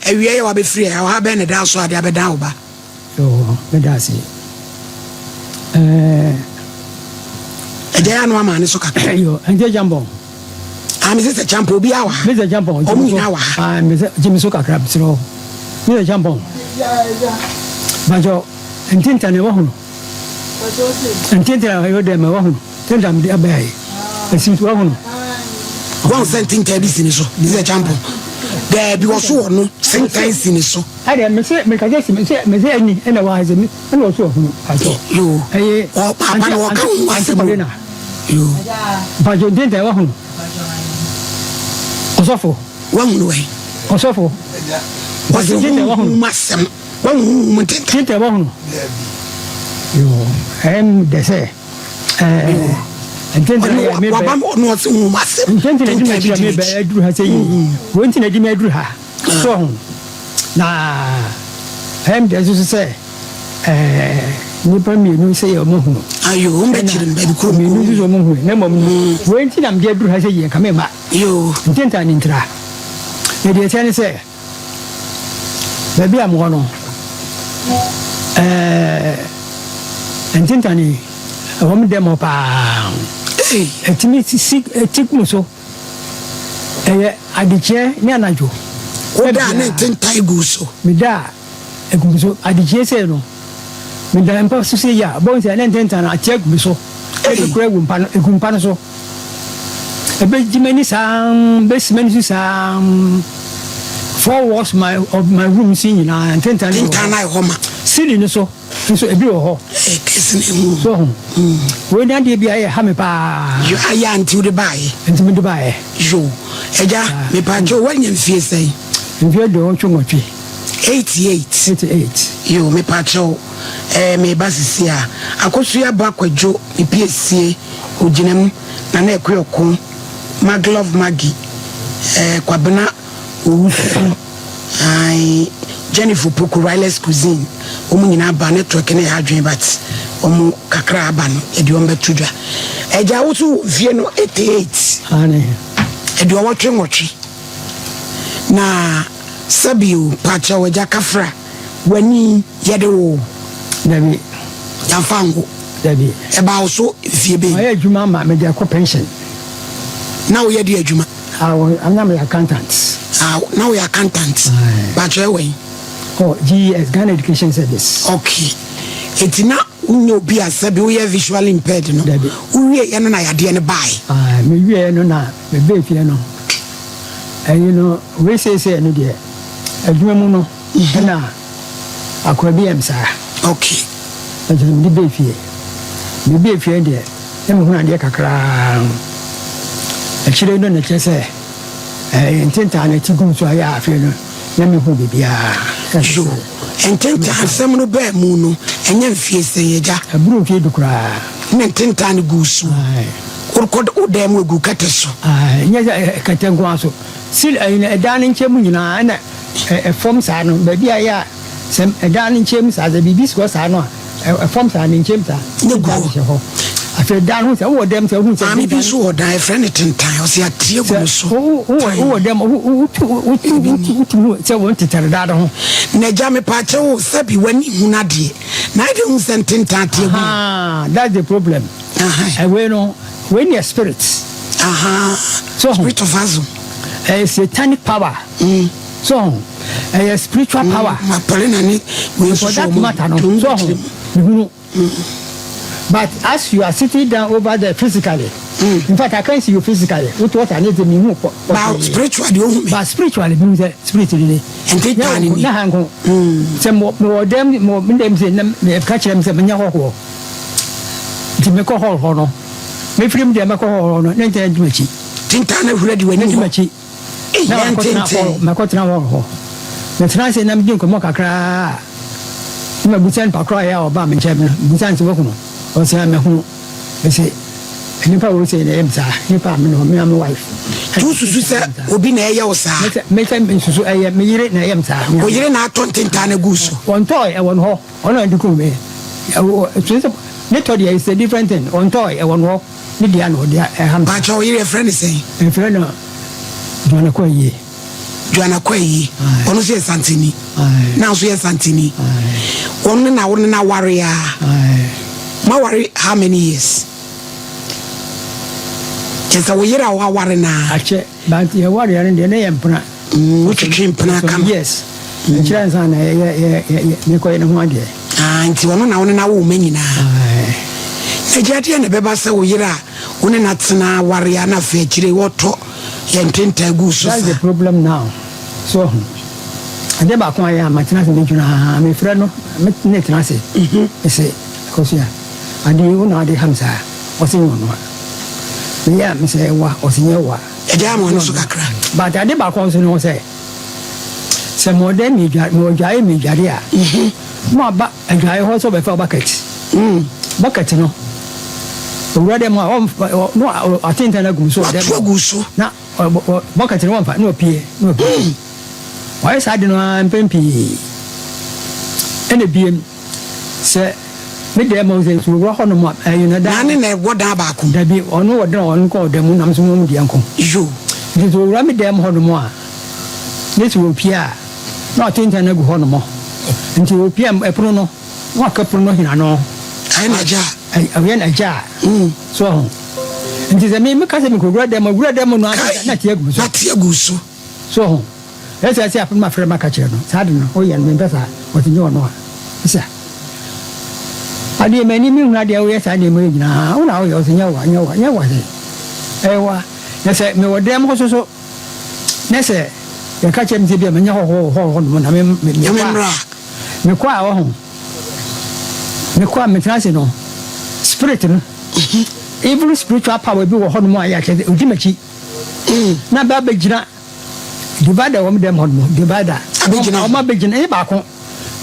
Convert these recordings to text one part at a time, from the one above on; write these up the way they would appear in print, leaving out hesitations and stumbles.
Awia yɛ wabɛfiri ɛ, ɔha bɛn na ɛda so ade abɛdan wo ba? Yoo, meda ase. Ɛɛ. Ɛgya yɛ ano ama ne so kakra. Yoo, ɛnti Kyampɔn. Ah, me sɛ Kyampɔn obi awa ha. Me sɛ Kyampɔn. Ɔmo nyinaa wɔ ha. Ah, me sɛ gye me so kakra mesrɛ wo. Me sɛ Kyampɔn. Bakyɛ ntintan ɛwɔ ho no. Ntintan ɛwɔ dɛm ɛwɔ ho no. Ntintan mede abɛɛ yi. Esi wɔ ho no. Wɔn sɛ ntintan bi si ne so. Me sɛ Kyampɔn. Daabi wɔ so wɔ no. Sentan si ne so. Ɛdeɛ me se meka sɛ si me se me se ɛni ɛna wɔ ha sɛ me ɛna wɔ so wɔ ho no. Bakyɛ. Yoo. Ɛyɛ. Ɔ papa na wɔka ho asɛm o. Yoo. Bakyɛ ntintan ɛwɔ ho no. Ɔsɔfo. Wahunu wɛn? Ɔsɔfo. Wɔsi huhum asɛm. Wahu huhum ntintan. Ntintan wahunu. Yoo, ɛyɛ dɛ sɛ ɛɛ ntintan yɛ mi bɛ. Waba ɔno ɔsi huhum asɛm. Ntintan di mi akyi mi bɛ aduru ha sɛ yi. Wɔn ntina di mi aduru ha. So ho na ɛyɛ dɛ nso sɛ ɛɛ nipa mmienu sɛ yɛ ɔmo hu. Ayo, wɔn bɛ kyerɛ no baabi kuro mmienu nso sɛ ɔmo hu na mmom wɔn nti na mede aduru ha sɛ yie nka me mma. Yoo. Ntintan ne ntira. Na deɛ ɛteɛ ne sɛ, baabi a mewɔ no, ɛɛ ntintan yi, ɛwɔ me dɛm hɔ paa. Ɛtumi si ɛti gu so. Ɛyɛ adekyeɛ ne anadwo. Woda ne ntintan gu so. Meda a, egu me so. Adekyeɛ sei no, meda mpa so sei a, wobɛhu sɛ ne ntintan no ate agu me so. Ebi koraa gu mpa no, egu mpa no so. Ebegye m'ani saa, besi m'ani so saa. Four walls my of my room si nyinaa ntentan no wɔ hɔ. Ntentan na ɛhɔ ma. Ceiling no so nso ebi wɔ hɔ. Ɛyɛ kɛse na ehu. So ho. Wei ne adeɛ bi a ɛyɛ ha me paa. Yo ayɛ a nti wode baeɛ. Nti mede baeɛ. Yo agya mepaakyɛw woanya mfie sɛn? Mfie 88. 88. 88. Yo mepaakyɛw ɛɛ meba sisi a. Akosua ba Kwadwo me piesie. Ogyina mu, Nana Akua Ɔko, Maglove Maggie, eh, Kwabena Owusu, ae, Jennifer Opoku, Riley's Cuisine, wɔn nyinaa ba, network no yɛ adwene but wɔn kakra aba no, yɛde wɔn bɛto dwa. Agya, wo so wɔ mfie no 88, Aane. 88, na sɛbio, pakyɛw, agya Kafra, W'ani yɛde wo. Dabi. Yɛamfa anwo. Dabi. Ɛbaa wo so mfie bɛn? Mayɛ adwuma ma mede akɔ pension. Na woyɛ deɛ adwuma? Ah, na meyɛ accountant. Ah, na woyɛ accountant. Bakyɛ ɛwɔ yi? Oh, GES, Ghana Education Service. Okay. Eti na wonyɛ obi a sɛbi woyɛ visually impaired no? Dabi. Wowieɛ no na yadeɛ no bae? Ah, mewieɛ no na mebɛɛ fie no. Ɛyi no, wei seesei no deɛ, adwuma mu no, Ɛna akoa bi yɛ me saa. Okay. Ɛnti na mede bɛɛ fie. Me bɛɛ fie deɛ, na mehunu adeɛ kakraa. Akyire no na kyerɛ sɛ, ɛɛ ntentaa no ti gum so ayɛ a afei no, na mehu biribiara. Yo, ntentaa asɛm no bɛɛ mu no, ɛnyɛ mfie sɛn agya? Ɛboro mfie du koraa. Ne ntentaa no guu so. Wokɔ wo dan mu egu kɛtɛ so. Nyɛ sɛ kɛtɛ nko ara so. Sil ɛyi no ɛdan no nkyɛn mu nyinaa ɛna ɛfam saa no baabi a ɛyɛ a sɛ ɛdan no nkyɛn mu saa sɛ biribi si hɔ saa no a ɛfam saa ne nkyɛn mu saa ne gu hɔ hyɛ hɔ afei dan ho sɛ wowɔ dɛm sɛ wohu sɛ maame bi nso wɔ dan ɛfrɛ ne tentan ɔsɛ ateɛ gu no so wowɔ dɛm wotu wotu wotu hu sɛ wɔn tetare dan ho na agya mepaakyɛ wo sɛbi w'ani hu no adeɛ na ade hu sɛ ntentan ateɛ gu that's the problem ɛwei no wei ne yɛ spirit. Ahaa So ho. Spirit of Azum. Ɛyɛ satanic power. Mm. So ho. Ɛyɛ spiritual mm. power. Mapɔle na ne wei For nso that so matter no. So ho. Mehunu. But as you are sitting down over there physically, mm. in fact I can't see you physically. Wotu ɔsa ne de mi hu pɔ. But spiritually ohun mi. But spiritually mi hu sɛ spirit ni ne. Nti taa ne ni. Na ha nko. Sɛ mo mo wɔ dɛm mo mo dɛm sɛ na mɛ ka kyerɛ mi sɛ mɛ nyɛ hɔhoɔ. Nti mekɔ hall hɔ no, mefiri mu deɛ mɛkɔ hall hɔ no, ne nkyɛn di m'akyi. Tintan no ahuri adi w'anim hɔ. M'akyi. Na makɔtena hall, makɔtena hall hɔ. Metena ase na medi nkɔmmɔ kakraa a, na mabisa nipa korɔ a ɛyɛ a ɔbaa me nkyɛn no, mebisa no sɛ wahu no? Ɔse a mahu no. Mese, nipa wei sei na ɛyɛ me saa, nipa a me ne me me wife. Nti wosusu sɛ obi na ɛyɛ wo saa? Mesɛ, mesɛ mesusu ɛyɛ me yere na ɛyɛ me saa. Wo yere na atɔ ntentan no agu wo so? Ɔntɔɔe, ɛwɔ no hɔ. Ɔno na ɔde kum me. Ɛwɔ sɛ ne tɔ deɛ it's a different thing. Ɔntɔɔ ɛwɔ no hɔ ne deɛ na ɔde ɛha me. Pakyɛ wo yere yɛfrɛ no sɛn? Yɛfrɛ no Joana Kwaye. Joanna Kwayi, ɔno nso yɛ Santini. Na nso yɛ Santini. Wɔn ne na wo ne na ware a. Ma ware how many years? Kyɛ sɛ wo yere a waware na. Akyɛ, but yɛ ware no deɛ ne yɛ mpena. Wotwetwe mpena kama. Yes. Ɛkyerɛ nsa na yɛ yɛ yɛ mekɔyɛ ne ho adeɛ. Ah, nti ɔno na wo ne na wo ma nyinaa. Agya deɛ na ɛbɛba sɛ wo yere a wo ne na tena aware a na afei akyire wɔtɔ yɛ ntentan gu so saa. That's the problem now. So ho. Adeɛ baako ayɛ a matena ase medwene aa mefrɛ no me ne tena ase. Mese Akosua adeɛ yi wo na ade ham saa ɔse nyɛ ɔno a. Meyɛ a mesɛ ɛwa ɔse nyɛ wa. Agya ama ɔno so kakra. But ade baako nso ne ho sɛ sɛ mewɔ dɛm medware mewɔ dwaeɛ medware a na waba adwaeɛ hɔ sɛ ɔbɛfa bucket. Bucket no owura dɛm a ɔmfa na atentan agu mu so wɔ dɛm Wato agu so. Na bucket no wɔmfa na ɔpie na ɔpie. Wayɛ saa ade no ara mpɛn pii. Ɛna biem sɛ me dɛm hɔ sɛ nso owura hɔ nom a ɛyɛ na dan. Na ne na ɛwɔ dan baako mu. Dabi ɔno wɔ dan ɔno kɔ ɔdan mu na me nso mo deɛ nko. Yo. Nti sɛ owura me dɛm hɔ nom a ne sɛ ɔpie a na ɔtentan agu hɔ nom. Nti ɔpie a ɛpono no na waka pono no hina no. Ayɛ no agya. Ɔyɛ no agya. So ɔho. Nti sɛ me meka sɛ mekɔwura dɛm a wura dɛm no na te agu so. Na te agu so. So ɔho. Ɛsɛ sɛ afei mafrɛ maka kyerɛ no saa de no woyɛ no mempɛ saa ɔse nyɛ ɔno a bisa adeɛ m'ani menhunu adeɛ woyɛ saa nneɛma yi nyinaa wo na woyɛ ɔse nyɛ wa nyɛ wa nyɛ wa sɛ ɛyɛ wa na sɛ mewɔ dɛm hɔ so so na sɛ yɛka kyerɛ me sɛ bia menyɛ hɔhoɔ wɔ hɔ hɔ nom na me mekɔ a mekɔ a ɔho mekɔ a metena ase no spirit no evil spiritual power bi wɔ hɔ nom a yɛ akyɛ sɛ ɔdi m'akyi na bɛ abɛgyina Divider wɔ mo dɛm hɔ nom divider. Abɛgyina hɔ. Wɔn abɛgyina ɛyɛ baako.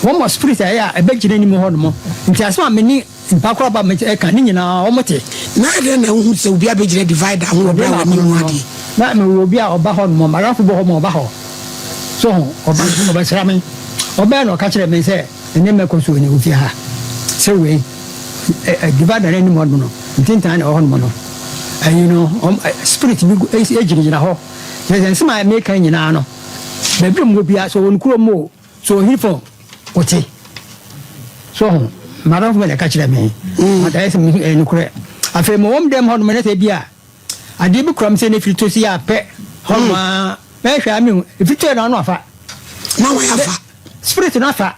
Wɔn wɔ spirit a ɛyɛ a ɛbɛgyina anim hɔ nom. Nti asɛm a me ne nipa korɔ ba ɛka ne nyinaa wɔn te. Na adɛn na wohu sɛ obi abɛgyina divider ho wɔ berɛ a w'anim ho adeɛ? Na mewɔ obi a ɔba hɔ nom, m'adamfo bi wɔ hɔ ma ɔba hɔ. So ho, ɔba ɔbɛsra me. Ɔbɛɛ na ɔka kyerɛ me sɛ nneɛma ɛkɔ so wɔ fie ha. Sɛ wei, divider no anim hɔ nom no, ntintan na ɛwɔ hɔ nom no. Ɛyi no, spirit bi gyinagyina hɔ. Kyerɛ sɛ nsɛm a meka nyinaa no, baabi a mowɔ biara, sɛ ɔwɔ ne kurom o, sɛ ɔwɔ hefa o, ɔte. So ho, m'adamfo bɛ na ɛka kyerɛ me. But ayɛ sɛ mehu ɛyɛ nokorɛ. Afei mewɔ me dɛm hɔnom na sɛ bi a adeɛ bi kura me sɛ ne firi to si a pɛ hɔnom a mɛhwɛ a mehu ɛfiri to yɛ no ano afa. Na wɔn afa. Spirit no afa.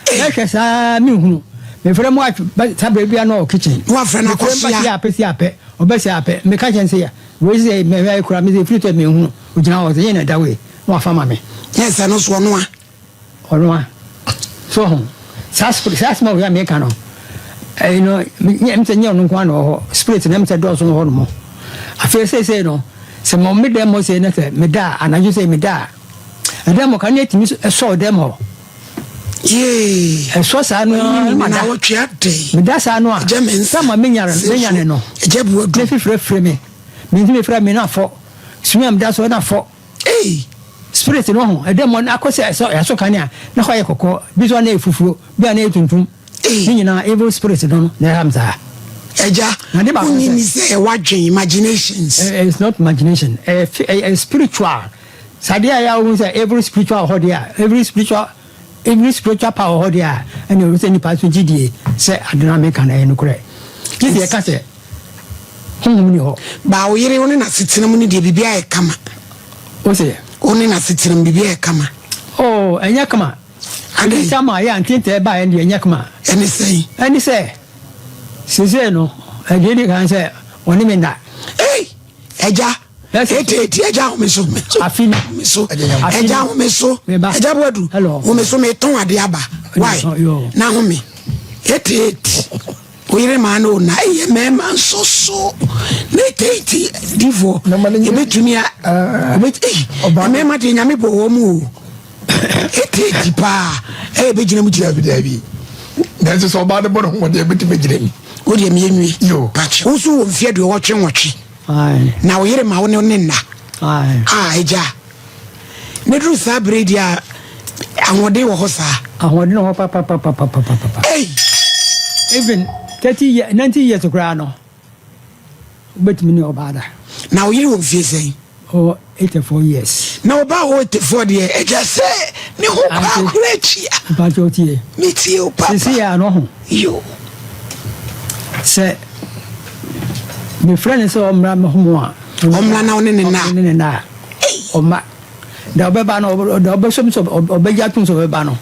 Mɛhwɛ saa menhunu. Mefrɛ mo atwe ba saa berɛ bia na ɔwɔ kitchen. Na wafrɛ no Mefrɛ akɔsoa. ba si apɛ si apɛ ɔbɛ si apɛ meka kyerɛ no sɛ wei sɛ mɛhwɛ kura me sɛ ɛfiri tɔ menhunu ogyina hɔ sɛ yɛ na ɛda wei na wafa ma me. Yɛ sɛ no so ɔno a. Ɔno a. So ho saa spirit saa asɛm a wei a meka no ɛyi no nyɛ sɛ nyɛ ɔno nko ara na ɔwɔ hɔ spirit na sɛ dɔɔso wɔ hɔ nom afei seesei no sɛ mɔ me dɛm hɔ sei na sɛ meda a anadwo sei meda a Ɛdɛm hɔ kanea tumi sɔ ɔdɛm hɔ. Yee. Ɛsɔ saa no ara ma da. Meda saa no a. Sɛ ma menyane menyane no. Ne fifire firi me. Me nti mefrɛ me na fɔ. Sumi a meda so na fɔ. Ei. Spirit no ho ɛdɛm hɔ akɔ sɛ ɛsɔ ɛsɔ kanea na hɔ ayɛ kɔkɔɔ bi so na ɛyɛ fufuo bi a na ɛyɛ tuntum. Ei. Ne nyinaa evil spirit no na ɛha me saa. Ɛgya, wonyi ni sɛ ɛwɔ adwen imaginations. It's not imagination. Ɛyɛ spiritual. Sɛ adeɛ a ɛyɛ a wohu sɛ every spiritual wɔ hɔ deɛ a, every spiritual every spiritual power wɔ hɔ deɛ a, ɛna ɛwɔ sɛ nipa nso gye die sɛ ade no a meka no ɛyɛ nokorɛ. Gye sɛ yɛka sɛ honhom ni hɔ. Ba wo yere wo ne n'asetena mu no deɛ biribi ayɛ kama. Wo se? Wo ne n'asetena mu biribi ayɛ kama. Oh, ɛnyɛ kama. Adɛn? Ɛne sɛ ama yɛ antentɛɛ baeɛ no deɛ ɛnyɛ kama. Ɛne sɛn? Ɛne sɛ, seesei no, ɛdeɛ di kan sɛ ɔne me nna. Ei! Agya, ete eti agya home so, Afi no. home so, agya home so, agya Boadu, home so, metɔn ade aba, why, na home, ete eti, oyere maa no na ɛyɛ mmarima nso so, na ete eti difoɔ, ebetumi a, ebet, ei, mmarima deɛ nyame bɔ wɔn mu o. Ete paa ɛyɛ bɛgyina mu gyina. Dabi dabi. Nanso sɛ ɔbaa no bɔ ne ho mmɔden ɛbɛtumi agyina mu. Wo deɛ meyɛ nwi. Yo. Wo nso wɔ mfeɛ aduɔwɔtwe nwɔtwe. Na wo yere ma wo ne ne nna. Ah agya. Ne duru saa bere deɛ a ahoɔden wɔ hɔ saa. Ahoɔden wɔ hɔ papapapapapapa. Ei. Even 30 years, 90 years koraa no. Wobɛtumi ne ɔbaa da. Na wo yere wɔ mfie sɛn? Ɔwɔ 84 years. Na ɔbaa a ɔwɔ 84 deɛ, ɛkyerɛ sɛ ne ho kɔ akora atua. Mpakyɛ wotie. Metie wo papa. Sisi a no ho. Yo. Sɛ mefrɛ no sɛ ɔmmra me ho a. Ɔmmra na wo ne ne nna. Ɔne ne nna a. Ɔmma. Da ɔbɛba no, da ɔbɛsɔ mi sɛ ɔbɛgye atom sɛ ɔbɛba no.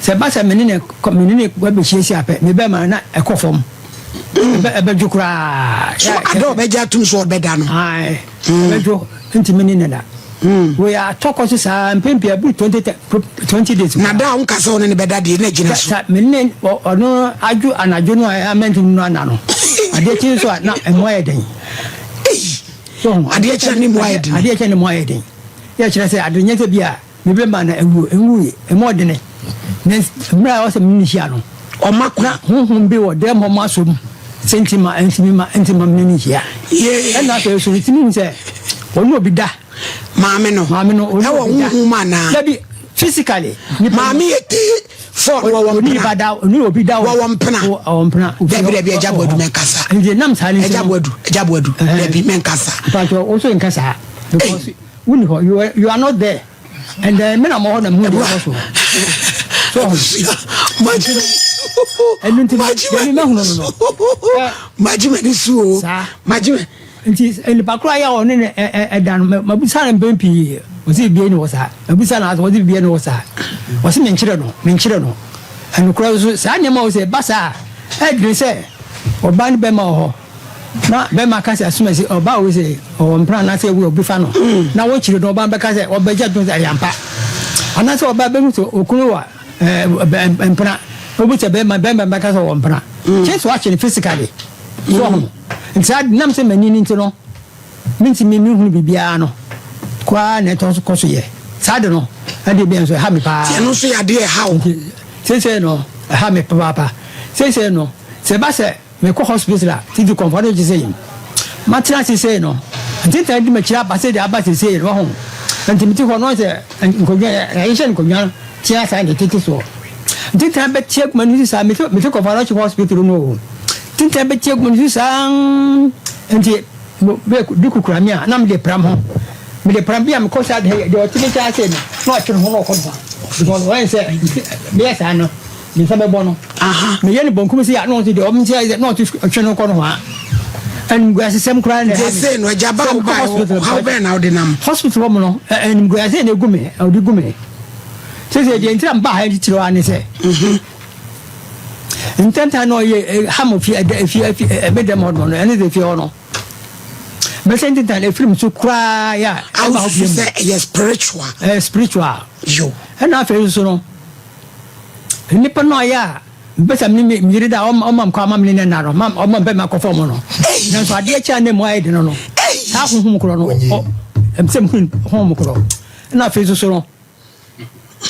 Sɛ ɛba sɛ me ne ne me ne ne bɛhyiahyia pɛ, me bɛma na ɛkɔ fam. Ɛbɛdwo koraa. So ada ɔbɛgye atom sɛ ɔbɛda no? Ae, ɛbɛdwo nti me ne ne da. Wei atɔ kɔ so saa mpɛn pii ɛboro 20 days. Na da a wonka sɛ wo ne ne bɛda deɛ na gyina so. Me ne ɔno adwo anadwo no a amɛnti no ana no. Adeɛ kye nso a na ɛmu ayɛ den. So adeɛ kyerɛ ne mu ayɛ den. Adeɛ kyerɛ ne mu ayɛ den. Yɛ kyerɛ sɛ ade nyɛ sɛ bi a mebɛ ma na ɛwu ɛnwuiɛ ɛmu ɔdene. Na mmerɛ a ɔsɛ mene hyia no. Ɔma kwan. Na honhom bi wɔ dɛm hɔ mo asom sɛ nti ma ɛntumi ma ɛnti ma mene ne hyia. Ɛna afei so ntumi hu sɛ ɔne obi da. Maame no. Maame no ɔne obi da. Ɛwɔ honhom anaa? Dabi physically. Maame yɛ tee. Fɔ wɔwɔ mpena. Ɔne obi da wɔwɔ mpena. Wɔwɔ mpena. Dabi dabi Agya Boadu mɛnkasa. Nti nam saa ne Agya Boadu Agya Boadu dabi mɛnkasa. Mpatsɔ wo so nkasa because wonni hɔ you are, you are not there and then me na mɔ hɔ na mehu deɛ ɛkɔ so. So Magye ɛnu nti deɛ mi mɛhunu no no. Magye m'ani so o. Saa. Magye. Nti nipa koro a yɛ a ɔne no da no, mabisa no mpɛn pii, ɔse biribiara ni hɔ saa. Mabisa no ase, ɔse biribiara ni hɔ saa. Ɔse menkyerɛ no, menkyerɛ no. Ɛnokorɛ nso, saa nneɛma wɔ sɛ ɛba saa a, ɛdene sɛ ɔbaa ne bɛrima wɔ hɔ, na bɛrima ka sɛ asomasi, ɔbaa wei sɛ ɔwɔ mpena anaasɛ ewu obi fa no, na wɔkyiri no, ɔbaa no bɛka sɛ ɔbɛgye atom sɛ ɛyɛ ampa. Anaasɛ ɔbaa bɛhu sɛ okunu wɔ mpena, obi sɛ bɛrima, bɛrima bɛka sɛ ɔwɔ mpena. Kyerɛ sɛ wakye no physically. So ɔho? Nti saa nam sɛ m'ani no nti no, mentumi menhunu biribiara no, kɔ ara na ɛtɔ so kɔ so yɛ. Saa de no, ɛde bɛn nso ɛha me paa. Nti ɛno nso yɛ adeɛ ɛha wo? Nti seesei no, ɛha me papaapa. Seesei no, sɛ ɛba sɛ mekɔ hospital a, titi kɔmfɔ no gye sɛ yi. Matena ase sei no, ntintan di m'akyiri aba sɛdeɛ aba seesei no, wahu. Nti mete hɔ no, sɛ nkonnwa, yɛahyehyɛ nkonnwa tea saa na ɛtete soɔ. Ntintan bɛte agu m'ani so saa, mete mete kɔmfɔ no akyi hospital no o. Ntintan bɛte agu m'ani so saa, nti duku kura me a, na mede pram ho. Mede pram bi a mekɔ saa deɛ ɔte me nkyɛn ase no, na ɔtwe ne ho na ɔkɔ no hɔ. Because ɔyɛ sɛ meyɛ saa no. Me nsa bɛbɔ no. Meyɛ no bonkum sei a, na ɔnso deɛ ɔm nkyerɛ na ɔto ɔtwe no kɔ no hɔ a. Animguasesɛm koraa na ɛha me. Sese no agya ba wo ba ɔhaw bɛn na wode nam? Hospital hɔ mu no, animguase na egu me, ɔde gu me. Sese deɛ nti na mba ha titiriw ara ne sɛ, ntɛntɛn na ɔyɛ ha mo fie ɛdɛ efie efie ɛmɛ dɛm hɔ no ɛne de fie hɔ no. Mɛsɛ ntɛntɛn efiri mi so koraa yɛ a. Ɛma hɔ biem. Sɛ ɛyɛ spiritual. Ɛyɛ spiritual. Yo. Ɛna afei nso no. Nnipa no ayɛ a mepɛ sɛ me ne me yere da a ɔma me kwan ma me ne no nna no, ɔma mpɛ makɔ fam no. Nanso adeɛ kye a na emu ayɛ den no, saa honhom korɔ no, sɛ mehu honhom korɔ. Ɛna afei nso so no,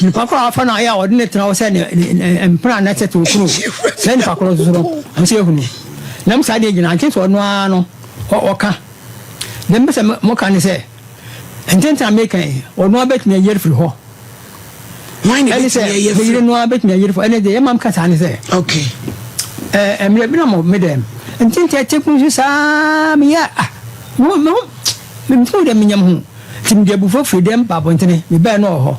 nipa korɔ a wafa no ayɛ a ɔde ne tena hɔ sɛ ne mpena anaasɛ te okunu, saa nipa korɔ nso so no, ɛsɛ sɛ ehunu. Nam saa deɛ gyina nkyɛn sɛ ɔno ara no ɔka. Deɛ mepɛ sɛ moka ne sɛ, Ntɛntɛn a meka yi, ɔno ara bɛtumi ayi afiri hɔ. Hwan na Ɛne sɛ, ebetumi ayi me yere afiri? no ara bɛtumi ayi afiri hɔ. Ɛne deɛ ɛma meka saa ne sɛ, Okay. ɛɛ mmerɛ bi na mo me dɛm ntɛntɛn te kun so saa meyɛ ah me ho me ho mehu dɛ menyam ho nti mede abufuo firi dɛm ba abɔntene mebɛɛ no wɔ hɔ.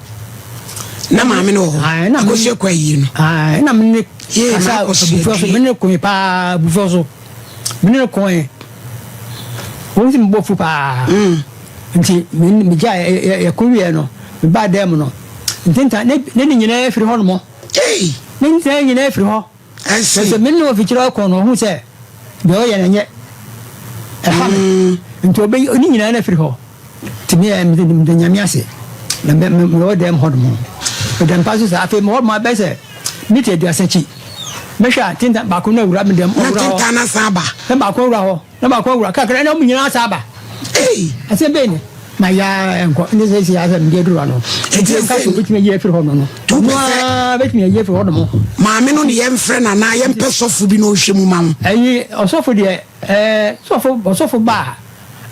Na maame no wɔ hɔ. Ae, na me Akosua kɔ ayie no. Ae, na me ne Yee, kasa m'akosua abufuo so due. me ne koe paa abufuo so. Me ne no koe. Wɔn si me bɔ fu paa. Nti me me gya yɛ ko wieɛ no, me baa dan mu no, ntintan ne ne ne nyinaa firi hɔ nom. Ne ntintan nyinaa firi hɔ. Sɛ me ne ofikyerɛ ɔkɔ no, ɔhu sɛ deɛ ɔyɛ no nyɛ ɛha me. Nti ɔbɛyi ne nyinaa no afiri hɔ. Nti me yɛ meda Nyame ase na me me mewɔ dɛm hɔ nom. Meda mpa so saa afei mewɔ hɔ nom abɛyɛ sɛ mita aduasa akyi. Mehwɛ a tinta baako na awura me dɛm Na ɔwura hɔ. tinta no asan aba. Na baako awura hɔ na baako awura kakra na wɔn nyinaa asan aba. Ei! Asɛm bɛn ni? Ma yɛ ara nkɔ ne sɛ si asɛ mede aduru ano. Nti Nti nka sɛ sɛ obetumi ayi afiri hɔ no no. Tu Ɔno pɛ sɛ ara betumi ayi afiri hɔ nom. maame no ne yɛmfrɛ no anaa yɛmpɛ sɔfo bi na ɔnhwɛ mu ma wo. Ɛyi ɔsɔfo deɛ ɛɛ sɔfo ɔsɔfo ba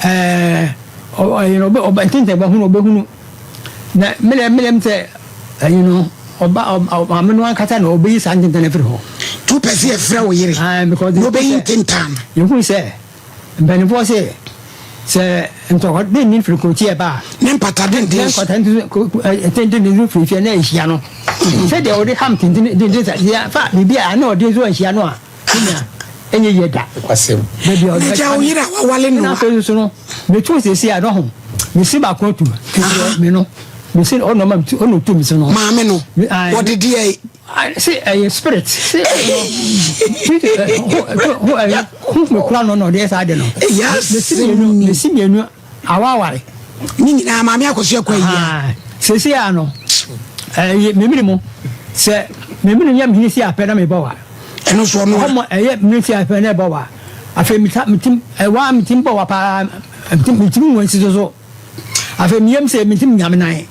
a. Ɛɛ, ɔyɛ no ɔbɛ ɔbɛ ntɛntɛn bɛ hunu ɔbɛhunu na mmerɛ mmerɛ m sɛ ɛyi no ɔba maame no ankasa na ɔbɛyi saa ntɛntɛn afiri hɔ. Tu pɛ sɛ yɛfrɛ wo yere Ae because na ɔbɛyi ntentan no. Yɛhunu sɛ mpanimfoɔ se. Sɛ ntɔkwa denden firi kurotia ba a. Ne mpata denden. Ne mpata denden nso firi fie na ɛhyia no. Sɛdeɛ wɔde ham tenten denden sa yɛ fa biribi a ano ɔden nso anhyia no a, ne nua, ɛnyɛ yie da. Nokwasɛm. Baabi a ɔde N'agya wo yere a wawale no a. Ɛna afei nso no, metu seesei a, dɔho, mesi baako atu, nti me no, mesi ɔno ɔma ɔno otu me so no. Maame no, wɔde deɛ. Se ɛyɛ spirit se ɛyɛ huhum kura no na ɔde yɛ saa de no. Mesi mmienu awaware. Ne nyinaa maame akɔso akɔ ayia. Sese a no ɛyɛ memiri mu sɛ memiri yɛ mehene si apɛ na mebɔ wa. Ɛno so ɔno a. Ɛyɛ memiri si apɛ na ɛbɔ wa. Afei metim ɛwa metim bɔ wa paa metim wɔn si so so. Afei me yam sɛ mentumi nnya me nan.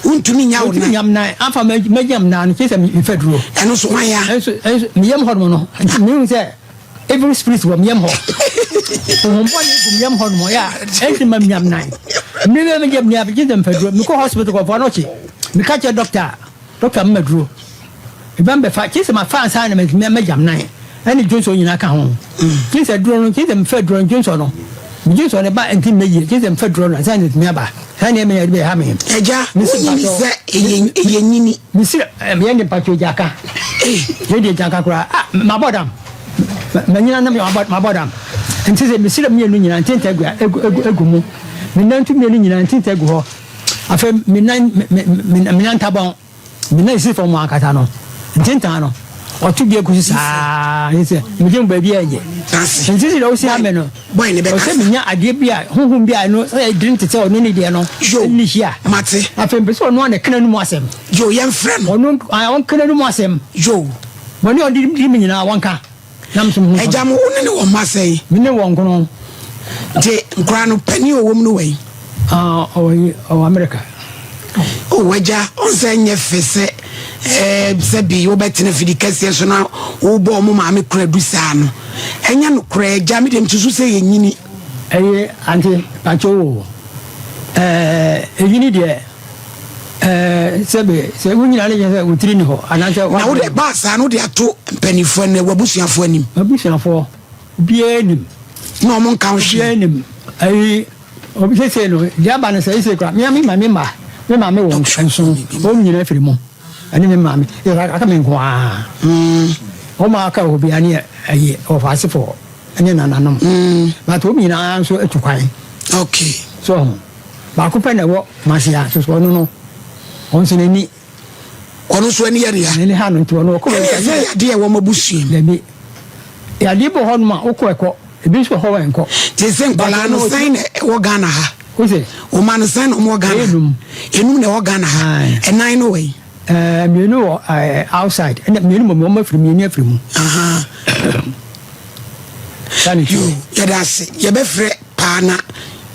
Wontumi nnya wo nan. Mentumi nnya me nan. Amfa mɛgyina me nan no kyerɛ sɛ mefa duro. Ɛno so hwan ya? Ɛnso ɛnso me yam hɔ nom no nti mehu sɛ evil spirit wɔ me yam hɔ. Honhom bɔne gu me yam hɔ nom ya ɛnti ma menya me nan. Mmere bɛ megyina me nan gye sɛ mefa duro. Mekɔ hospital kɔfoɔ no kye. Meka kyerɛ doctor a doctor mema duro. Meba mbɛfa, kyerɛ sɛ mafa ansa na matumi magyam nan ɛne dwonsɔ nyinaa ka ho. Kyerɛ sɛ duro no, kyerɛ sɛ mefa duro no dwonsɔ no, me dwonsɔ no ba nti mmɛ yie, kyerɛ sɛ mefa duro no ansa na atumi aba. Saa nneɛma yi ɛde bɛha me. Agya, wonyini sɛ ɛyɛ nyini. Mesi yɛn de mpatwa gya ka. Yɛn de gya ka koraa. Ah, mabɔ dam. Manyina na mabɔ dam. Nti sɛ mesrɛ mmienu nyinaa ntinta egu egu egu mu. Me nantu mmienu nyinaa ntinta egu hɔ. Afei me nan me me me nantabɔn. Me nan si fam ankasa no, ntentan no, ɔto bi agu so saa, ne sɛ megye mu baabi a ɛnyɛ. Nti sɛ wosi ha me no, ɔsɛ menya adeɛ bi a honhom bi a ɛno sɛ ɛdene te sɛ ɔno ne deɛ no ɛne hyia. Mate. Afei mpɛ sɛ ɔno a na ɛka n'anum asɛm. Yo, yɛmfrɛ no. Ɔno ɔnka n'anum asɛm. Yo. Bɔne a ɔde di me nyinaa wɔnka. Agya mo, wo ne ne wɔ mma sɛn? Me ne wɔ nkono. Nti nkoraa no panin a ɔwɔ mu no wɛn? Ah, ɔwɔ ɔwɔ Amerika. O agya, ɔnsɛ nyɛ fɛ sɛ ɛɛ sɛ bi wobɛtena fidi kɛseɛ so na wobɔ ɔmo maame kora du saa no. Ɛnyɛ nokorɛ agya, me deɛ mesusu sɛ yɛnyini. Ɛye ante pakyɛ o, ɛɛ ɛnyini deɛ. Ɛɛ, sɛbe, sɛ wo nyina ne kyerɛ sɛ wo tiri nni hɔ, anaasɛ Na wode ɛbaa saa no wode ato mpanimfoɔ anim, w'abusuafoɔ anim. M'abusuafoɔ, obiara nim. Na wɔn nka ho hwee. Obiara nim. Ayi, obi sese no, deɛ aba no sɛ sese kora, me me maame mma, me maame wɔ nson, wɔn nyinaa firi mu, ɛne me maame, yɛ aka me nko ara. Wɔn a aka wɔ biara ne ayi, wɔfa asefoɔ ne nananom. But wɔn nyinaa nso atu kwan. Okay. So ho. Baako pɛ na ɛwɔ Kumasi ha, soso ɔno no, ɔno nso n'ani. Ɔno nso ani yɛ ne ya. N'ani ha no nti ɔno ɔkɔ baabi. Ɛna ɛsɛ yadeɛ ɛwɔ mo abusua mu. Dabi, yadeɛ bi wɔ hɔ nom a wokɔ ɛkɔ, ebi nso wɔ hɔ a ɛnkɔ. Te sɛ nkwadaa no sɛn na ɛwɔ Ghana ha? Wose? Ɔma no sɛn na ɔmo wɔ Ghana? Ɛyɛ num. Enum na ɛwɔ Ghana ha. Ɛnan no wɔ yi? Ɛɛ mmienu wɔ ɛɛ outside, ɛna mmienu mɔ ɔmo afiri mmienu afiri mu. Yoo, yɛda ase. Yɛbɛfrɛ paa na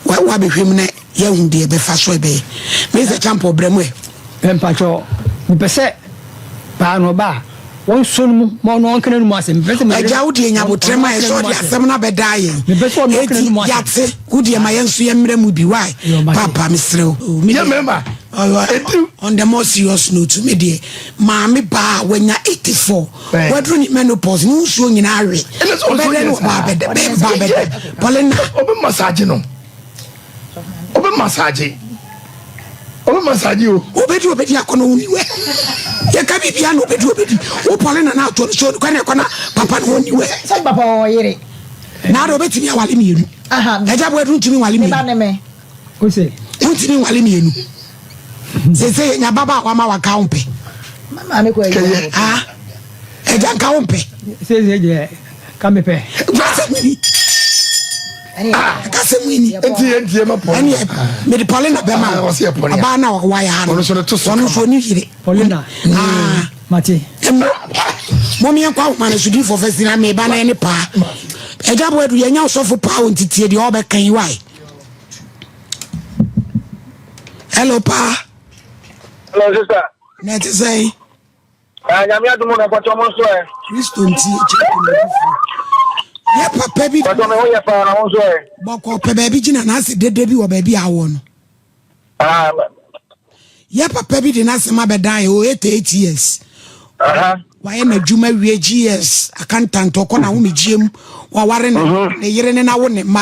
wabɛhwɛ mu na yɛahu deɛ ɛbɛfa so ɛbɛyɛ. Mr. Champo, brɛ mu ɛ. Mpakyɛ, mepɛ sɛ paa no ɔba a, wɔnsɔ no mu ma ɔno ɔnka n'anum asɛm. Mepɛ sɛ meyere. Agya, wo deɛ nya abotrɛ ma yɛ sɛ ɔde asɛm no abɛdaa yɛn. Mepɛ sɛ ɔno ɔnka Eti n'anum asɛm. yɛate, wo deɛ ma yɛn nso yɛmmrɛ mu bi. Why? Papa, mesrɛ wo. Yɛ mmarima. On the more serious note, me deɛ, maame baa a wanya 84. Waduru ne menopause ne nsuo nyinaa awe. Ɔbɛdɛ ne ɔba abɛdɛ bɛba abɛdɛ. Paulina. Ɔbɛ massage no. Ɔbɛ massage. Ɔbɛ massage o. Obedi obedi akɔnɔ wo niwɛ. Yɛ ka bibia na obedi obedi. Wo Paulina na ato no so kɔ na ɛkɔ na papa no wɔn niwɛ. Sɛ papa wɔ yere. Na ada obetumi awale mmienu. Ɛgya bo adu ntumi nwale mmienu. Ne ba ne me. Ose. Wontumi nwale mmienu. Sese yɛnya ababaawa ma waka wo mpɛ. Maame kɔ ayi. Ah, ɛgya nka wo mpɛ. Sese deɛ ka mepɛ. Kasa mu ni. Ah, kasa mu ni. Enti yɛn tie ma pɔn. Ɛne mede Paulina bɛma. Ah, ɔsi yɛ Paulina. Ɔbaa na ɔwa yɛ ha no. Ɔno nso ne to so. Ɔno nso ɔni yere. Paulina. Ah. Mate. Mom yɛn kɔ ahoma no so di fɔfɛ si na meba na ɛne paa. Ɛgya bo adu yɛnya ɔsɔfo paa wɔ ntitie deɛ ɔbɛka yi wae. Hello paa. Hello sister. Na ɛte sɛn? Ah, nyame adom na mpɔtɔ mo nso ɛ. Kristo nti ɛkyɛ kɔmɔdufo. Yɛ papa bi. Pɔtɔ me ho yɛ paa na wo nso ɛ. Bɔkɔ pɛ baabi gyina na ase dede bi wɔ baabi a awɔ no. Ah. Yɛ papa bi de n'asɛm abɛdan yɛ o 88 years. Wayɛ n'adwuma wie GS accountant ɔkɔ n'ahomegyeɛ mu waware ne mhm. ne yere ne n'awo ne mma.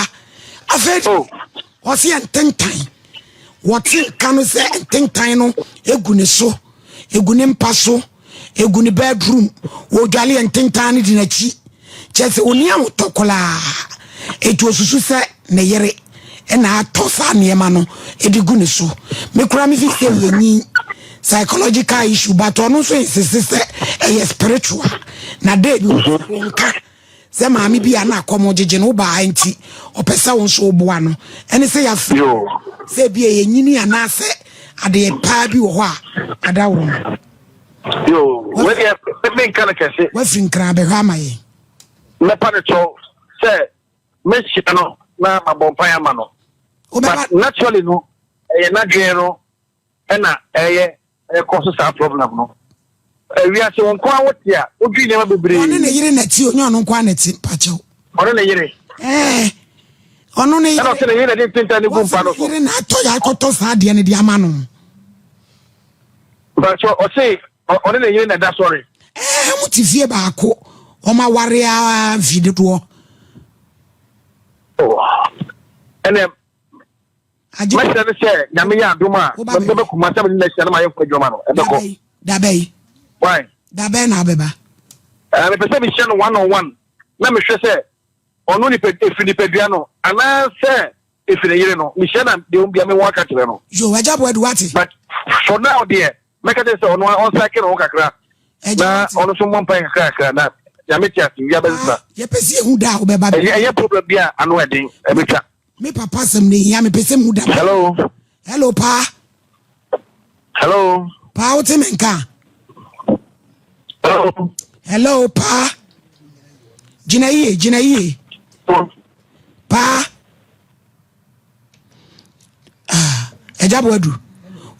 Afei oh. Ɔse ntentan. Wɔte nka no sɛ ntentan no egu ne so, egu ne mpa so, egu ne bedroom. Wɔdwale yɛ ntentan no di n'akyi. Kyerɛ sɛ ɔni ahotɔ koraa. Eti osusu sɛ ne yere na atɔ saa nneɛma no de gu ne so. Me koraa me fi sɛ yɛnyi psychological issue but ɔno nso insiste sɛ ɛyɛ spiritual. Na dɛ bi wɔnka sɛ maame bi a na akɔm gyegye no wobaa nti ɔpɛ sɛ wo nso woboa no ɛne sɛ yɛafrɛ sɛ ebi ɛyɛ nyini anaasɛ adeɛ paa bi wɔ hɔ a adaworo no. Yo, wei deɛ menka no kɛse. Wafiri nkran abɛhwɛ ama yɛn. Mɛpa no kyɛw sɛ mɛhyia no na mabɔ mpaeɛ ama no. But naturally no, ɛyɛ n'adwene no ɛna ɛyɛ ɛkɔ so saa problem no. Wiase wo nko ara wote a wodwi nneɛma bebree. Ɔne ne yere na ti onye ɔno nko ara na ti mpakyɛw. Ɔne ne yere. Ɛɛ ɔno ne yere. Ɛna ɔsɛ ne yere na de ntintan ne gu mpa no so. Yere na atɔ yɛ akɔtɔ saa adeɛ no de ama no. Mpakyɛw ɔse ɔne ne yere na ɛda sɔre. Ɛɛ mo te fie baako wɔn aware ara mfe dodoɔ. Oh ɛnɛ mɛsrɛ no sɛ nyame yɛ adom a mɛbɛ kuma sɛ mene no ahyia na mayɛ fo adwuma no ɛbɛkɔ. Dabɛyi. Why? Dabɛn na abɛba. Ɛɛ mepɛ sɛ mehyia no one on one na mehwɛ sɛ ɔno nipa efiri nipadua no anaasɛ efiri ne yere no mehyia na deɛ ɔmbia me ho aka kyerɛ no. Yo agya boadu wate. But for now deɛ mɛka kyerɛ sɛ ɔno ɔnsake ne ho kakra na ɔno nso mmɔ mpae kakra kakra na nyame te ase wia bɛsesa. Ah, yɛpɛ sɛ yɛhu da a wobɛba. Ɛyɛ problem bi a ano ɛden ɛbɛtwa. Me papa asɛm no ehia mepɛ sɛ mehu da. Hello. Hello paa. Hello. Paa wote me nka. Hello. Hello paa. Gyina yie gyina yie. Paa. Ah, Agya Boadu,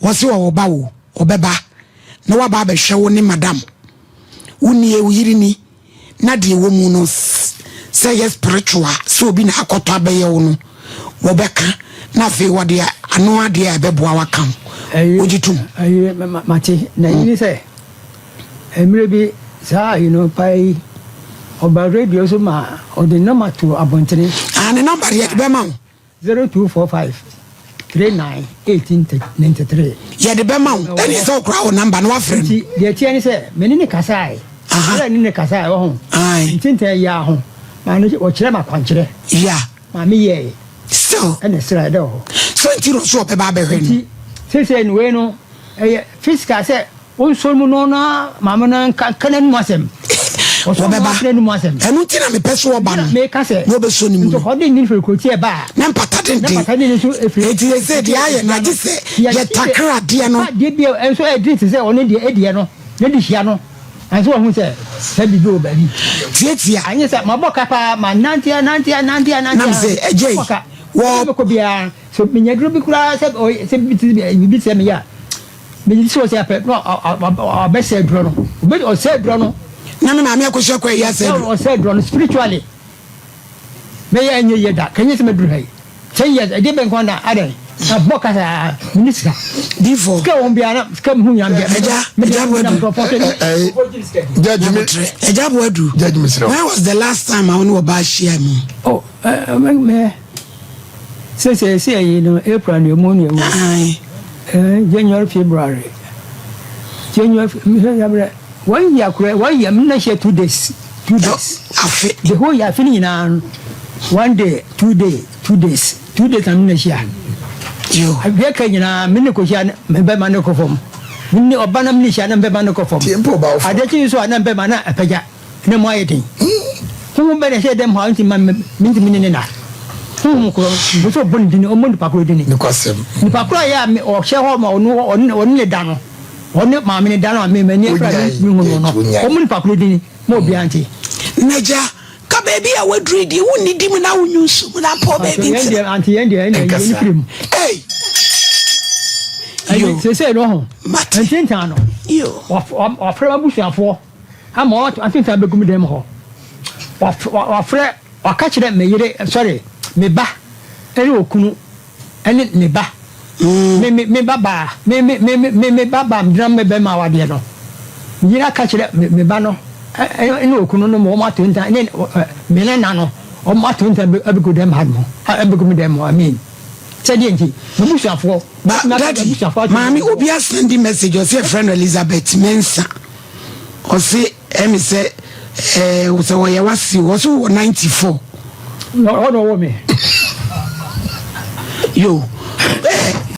wɔse wɔwɔ ba wo, ɔbɛba na waba abɛhwɛ wo ne madam. Wo nie, wo yere ni, na deɛ ɛwɔ mu no sɛ ɛyɛ spiritual sɛ obi na akɔtɔ abɛyɛ wo no, wɔbɛka na afei wɔde ano adeɛ a ɛbɛboa wo aka ho. Wogye tom? Ayi, mate. Na yi ne sɛ, mmerɛ bi saa ayi no paa yi, ɔba radio so ma ɔde nɔma to abɔntene. Ah, ne nɔmba deɛ yɛde bɛma wo. 0245 39 18 93. Yɛde bɛma wo. Ɛne sɛ wokora wo namba na wafrɛ no. Nti deɛ ɛteɛ ne sɛ me ne ne kasae. Berɛ ne ne kasae wɔ ho. Ntentɛn yɛ ho. Maa no ɔkyerɛ ma akwankyerɛ. Ya. Maa me yɛe. Still. Ɛna ɛsra ɛdɛ wɔ hɔ. So nti na ɔso ɔbɛba abɛhwɛ no. Nti seesei no wei no ɛyɛ physical sɛ Wonsɔre mu no na maame no nka nka n'anum asɛm. Ɔsɔre mu Wɔbɛba. ɔkyerɛ n'anum asɛm. Ɛno nti na mepɛ sɛ ɔba Na no, meka sɛ, na ɔbɛsɔ ne mu nti no. ɔde ne firi kurotia ba a, Na mpata na denden. mpata denden nso firi Enti seesei deɛ ayɛ no, agye sɛ yɛtakra adeɛ no. Adeɛ bi a nso ɛdene te sɛ ɔno deɛ ɛdeɛ no, na de hyia no, ansa wahu sɛ sɛ biribi wɔ baabi. Tiatia. Anyɛ sɛ mabɔ ka paa, manante anante anante anante Nam sɛ, agya yi, mabɔ ka. wɔ. Mekɔ biara, sɛ menya duro bi koraa sɛ sɛ biribi te sɛ meyɛ a, Megye sɛ ɔsɛ apɛ na ɔbɛsɛ aduro no. Ɔbɛ ɔsɛ aduro no. Na me maame akosua kɔ ayi asɛ aduro. Ɔsɛ aduro no spiritually. Mɛyɛ ɛnyɛ yie da. Kɛnyɛ sɛ mɛduru ha yi. 10 years ɛdeɛ bɛn kwan na adɛn. Na bɔ kasa mene sika. Difo. Sika wɔn biara na sika mu nya bia. Ɛgya ɛgya bo adu. Judge me. Ɛgya bo adu. Judge me srɛ. When was the last time a wo ne ɔbaa hyia mu? Oh, eh, me. Sese sɛ yi no April na emu na emu. Aye. Eh, January, February. January, February. One year kura, one year, mna hyɛ 2 days. 2 days. Afe. The whole year, afe ni nyinaa no. One day, 2 day, 2 days. 2 days na mna hyia. Yo. Adeɛ ka nyinaa, me ne kɔ hyia, me bɛma ne kɔ fam. Me ne ɔba na me ne hyia na me bɛma ne kɔ fam. Tie mpo ɔba wo fam. Adeɛ kye nso a na me bɛma na apagya. Na mu ayɛ den. Honhom bɛn na ɛhyɛɛ dɛm hɔ a enti ma mintumi ne no nna? Honhom koro no, mepɛ sɛ ɔbɔ ne din, ɔmmɔ nipa koro din. Nokwasɛm. Nipa koro a ɛyɛ a ɔhyɛ hɔ ma ɔno ɔne ɔne ne da no, ɔne maame no da no a me m'ani afira a minhu no no, ɔmmɔ nipa koro din ma obiara nte. N'agya, ka baabi a waduru yi deɛ wonnidi mu na wonwu nsu mu na mpɔ baabi Yɛn deɛ ntena. ante yɛn deɛ ɛnna yɛn Nkasa. firi mu. Ei! Yo. Ɛnti seesei no ho. Mate. Ntintan no. Yo. Wafrɛ m'abusuafoɔ. Ama ɔato atentan begu me dan mu hɔ. Ɔafrɛ, ɔaka kyerɛ me yere, sorry, me ba ne okunu ne ne ba, me me me ba baa, me me me me me ba baa megyina me bɛrima awadeɛ no. Me yere aka kyerɛ me me ba no ne okunu no ma wɔn ato ntan ne me nana no, wɔn ato ntan abegu dan mu ha nom, abegu me dan mu, I mean. Sɛdeɛ nti, m'abusuafoɔ. Ba daddy, maame obi asɛndi message ɔse yɛfrɛ no Elizabeth Mensah ɔse ɛmi sɛ ɛɛ sɛ ɔyɛ wase o ɔse wɔ 94. Ɔna ɔwɔ me. Yo ɛɛ.